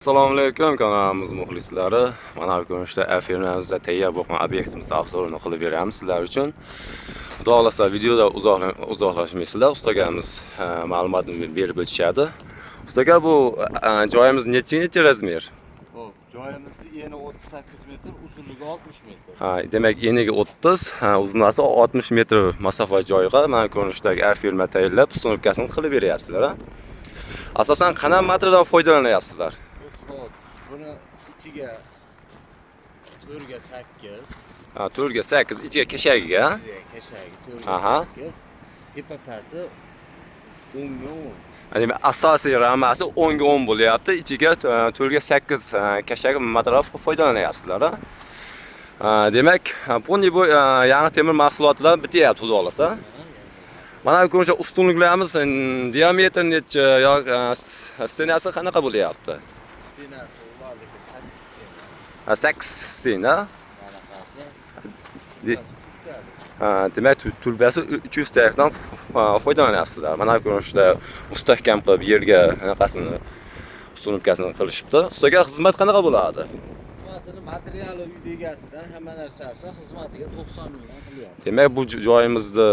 Assalomu alaykum, kanalimiz muxlislari. Mana bu ko'rinishda firmamizda tayyor bo'lgan obyektimiz обзор ini qilib beramiz sizlar uchun. Xudo xohlasa, videoda uzoqlashmaysizlar. Ustagamiz ma'lumotni berib o'tishadi. Ustaga, bu joyimiz necha necha размер? Xo'p, joyimizni eni 38 metr, uzunligi 60 metr. Ha, demak, eniga 30, ha, uzunasi 60 metr masofa joyga mana ko'rinishdagi firma tayyorlab, установка sini qilib beryapsizlar, ha? Asosan qanaqa materialdan foydalanyapsizlar? Biz hop, buni ichiga 4 ga 8, Ha, 4 ga 8 ichiga kashagiga, ha? Ichiga kashagi 4 ga 8, tepa pasi 10 ga 10. Demak, asosiy ramasi 10 ga 10 bo'lyapti. Ichiga 4 ga 8 kashagi material foydalanyapsizlar, ha? Demak, bu yangi temir mahsulotidan bityapti, xudo xohlasa. Mana bu ko'rinishda ustunliklarimiz diametr necha yo стена si qanaqa bo'lyapti? Стена si ularniki 8 стена. Ha, 8 стена. Anaqasi. Ha, demak, tulbasi 300 tayakdan foydalanyapsizlar. Mana bu ko'rinishda mustahkam qilib yerga anaqasini, установка sini qilishibdi. Ustaga, xizmat qanaqa bo'ladi? Xizmatini materiali uyda egasidan hamma narsasi xizmatiga 90 mingdan qilyapti. Demak, bu joyimizni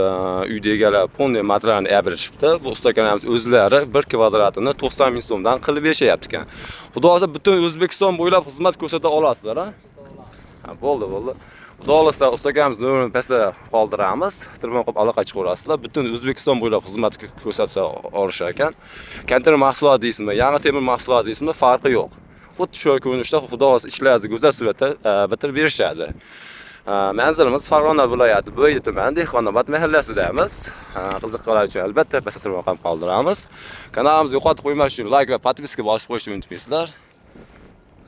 uyda egalari полный materialni berishibdi. Bu ustakalarimiz o'zlari 1 kvadratini 90 ming so'mdan qilib berishyapti ekan. Xudo xohlasa, butun O'zbekiston bo'ylab xizmat ko'rsata olasizlar, ha? Ha, bo'ldi, bo'ldi. Xudo xohlasa, ustakamiz nomerini pastda qoldiramiz. Telefon qilib aloqa chiqarasizlar. Butun O'zbekiston bo'ylab xizmat ko'rsata olishar ekan. Konteyner mahsulot deysizmi, yangi temir mahsulot deysizmi, farqi yo'q. Xuddi shu ko'rinishda, xudo xohlasa, ishlaringizni go'zal suratda bitirib berishadi. Manzilimiz Farg'ona viloyati Bo'yli tumani Dehqonobod mahallasidamiz. Qiziqqanlar uchun albatta pastda telefon raqam qoldiramiz. Kanalimizni yo'qotib qo'ymas uchun layk va подписка bosib qo'yishni unutmaysizlar.